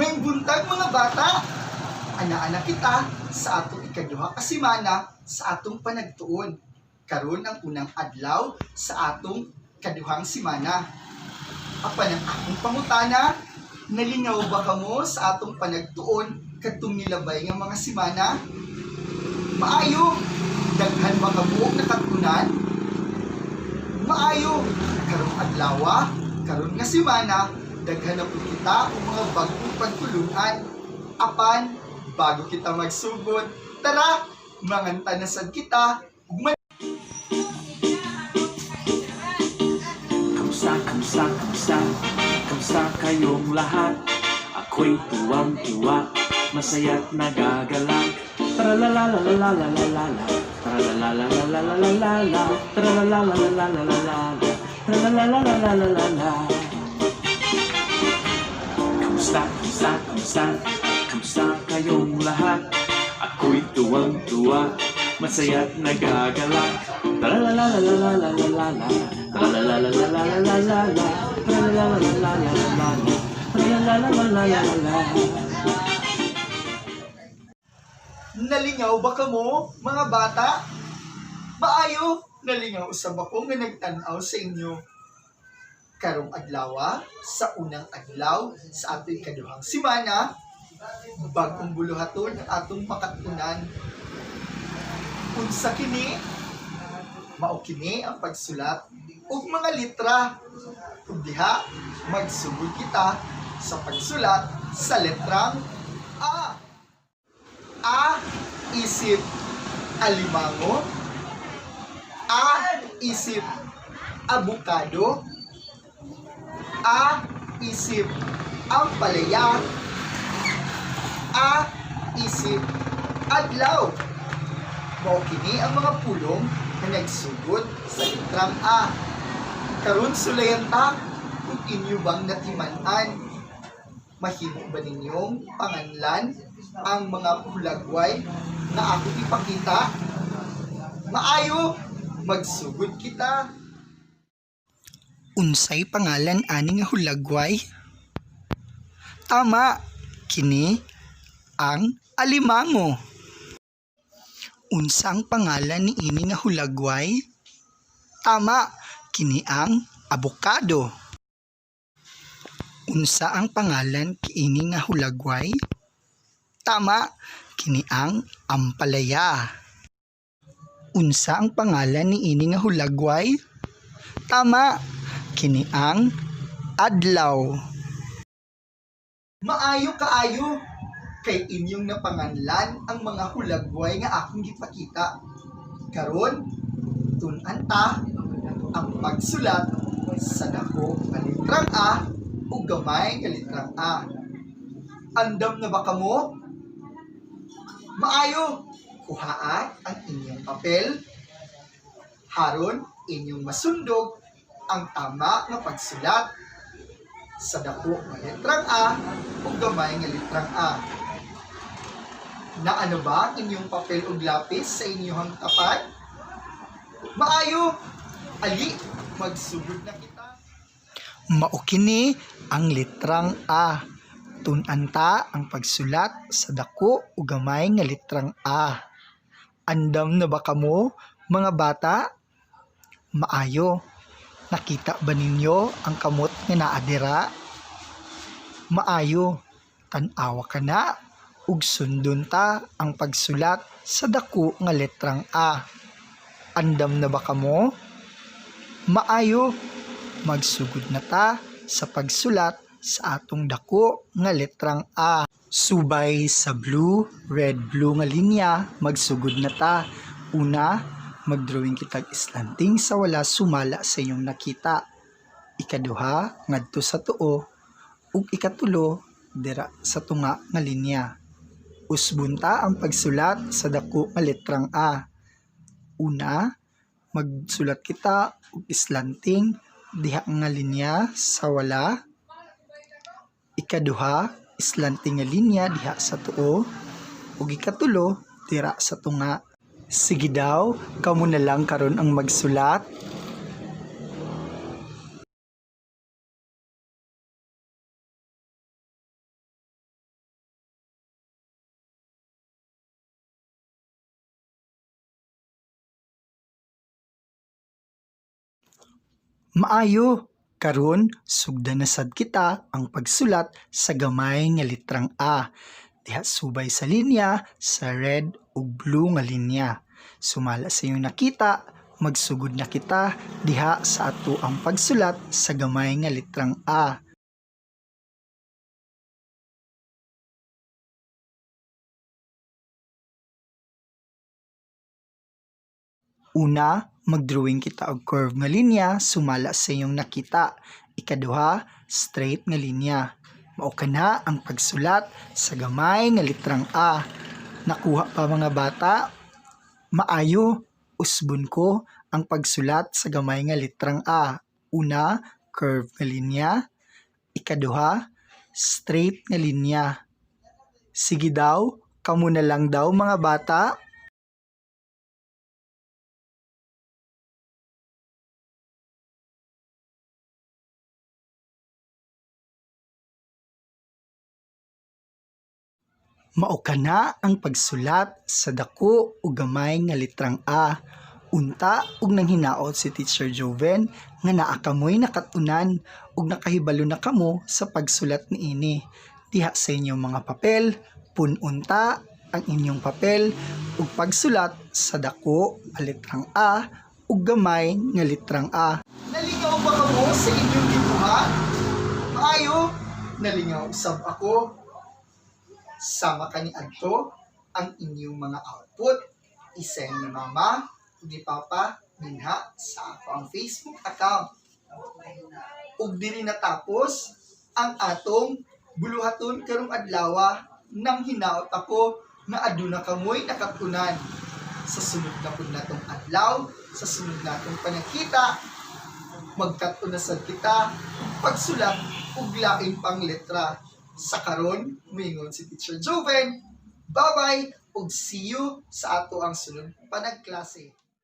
Maayong buntag, mga bata! Ana-ana kita sa atong ikaduha ka semana sa atong panagtuon. Karon ang unang adlaw sa atong kaduhang semana. Apan ang akong pangutana, nalingaw ba kamo sa atong panagtuon kadtong nilabay nga mga semana? Maayo, daghan ba kamo og nakatunan? Maayo, karong adlawa, karon nga semana, daghan na pud kita og mga bag-ong pagtulunan. Apan, bago kita magsugod, tara, manganta na sad kita ug Kamusta, kamusta, kamusta? Kamusta kayong lahat? Ako'y tuwang-tuwa, masaya't nagagalak. Tralalalalalalalala, tralalalalalalalala, tralalalalalalalala, tralalalalalalalala. Kamusta, kamusta, kamusta? Kamusta kayong lahat? Ako'y tuwang-tuwa, masaya't nagagalak. Tralalalalalalalala, tralalalalalalalala, tralalalalalalalala, tralalalalalalalala. Nalingaw ba kamo, mga bata? Maayo, nalingaw usab ako nga nagtan-aw sa inyo. Karong adlawa, sa unang adlaw sa atong kaduhang semana, bag-ong buluhaton ang atong makatunan. Unsa kini? Mao kini ang pagsulat ug mga litra. Ug diha, magsugod kita sa pagsulat sa letrang A. A isip alimango, A isip abukado, A isip ampalaya, A isip adlaw. Mao kini ang mga pulong nga nagsugod sa litrang A. Karon sulayan ta kung inyo bang natiman-an. Mahimo ba ninyong panganlan ang mga hulagway na akong ipakita? Maayo, magsugod kita. Unsay pangalan ani nga hulagway? Tama, kini ang alimango. Unsa ang pangalan ni ini nga hulagway? Tama, kini ang abokado. Unsa ang pangalan kiini nga hulagway? Tama, kini ang ampalaya. Unsa ang pangalan ni ini nga hulagway? Tama, kini ang adlaw. Maayo kaayo kay inyong napanganlan ang mga hulagway nga akong gipakita. Karon, tun-an ta ang pagsulat sa dako nga litrang A ug gamay nga litrang A. Andam na ba kamo? Maayo, kuhaa ang inyong papel. Haron, inyong masundog ang tama nga pagsulat sa dako nga litrang A ug gamay nga litrang A. Naano ba ang inyong papel ug lapis sa inyong tapat? Maayo, ali, magsugod na kita. Mao kini ang litrang A. Tun-an ta ang pagsulat sa dako ug gamay nga litrang A. Andam na ba kamo, mga bata? Maayo. Nakita ba ninyo ang kamot nga naa dira? Maayo. Tan-awa ka na ug sundon ta ang pagsulat sa dako nga letrang A. Andam na ba kamo? Maayo. Magsugod na ta sa pagsulat sa atong dako nga letrang A. Subay sa blue, red, blue nga linya, magsugod na ta. Una, magdrawing kitag slanting sa wala sumala sa inyong nakita. Ikaduha, ngadto sa tuo, ug ikatulo, dira sa tunga nga linya. Usbon ta ang pagsulat sa dako nga letrang A. Una, magsulat kita og slanting diha nga linya sa wala. Ikaduha, slanting nga linya diha sa tuo. Ug ikatulo, dira sa tunga. Sige daw, kamo na lang karon ang magsulat. Maayo, karon sugdan na sad kita ang pagsulat sa gamay nga litrang A. Diha subay sa linya sa red ug blue nga linya. Sumala sa iyong nakita, magsugod na kita diha sa ato ang pagsulat sa gamay nga litrang A. Una, magdrawing kita og curve nga linya sumala sa iyong nakita. Ikaduha, straight nga linya. Mao kana ang pagsulat sa gamay nga litrang A. Nakuha pa mga bata? Maayo, usbon ko ang pagsulat sa gamay nga litrang A. Una, curve nga linya. Ikaduha, straight nga linya. Sige daw, kamo na lang daw mga bata. Mao kana ang pagsulat sa dako ug gamay nga litrang A. Unta ug nanghinaot si Teacher Joven nga naa kamoy nakat-unan ug nakahibalo na kamo sa pagsulat niini. Diha sa inyong mga papel, pun-on ta ang inyong papel ug pagsulat sa dako nga litrang A ug gamay nga litrang A. Nalingaw ba kamo sa inyong gibuhat? Maayo, nalingaw usab ako. Sama kaniadto ang inyong mga output. I-send ni Mama ug ni Papa dinha sa ako ang Facebook account. Ug diri natapos ang atong buluhaton karong adlawa nang hinaot ako nga aduna kamoy nakatunan. Sa sunod na pud natong adlaw, sa sunod natong panagkita, magkat-on na sad kita pagsulat ug lain pang letra. Sa karon, moingon si Teacher Joven. Bye-bye ug see you sa ato ang sunod panagklase.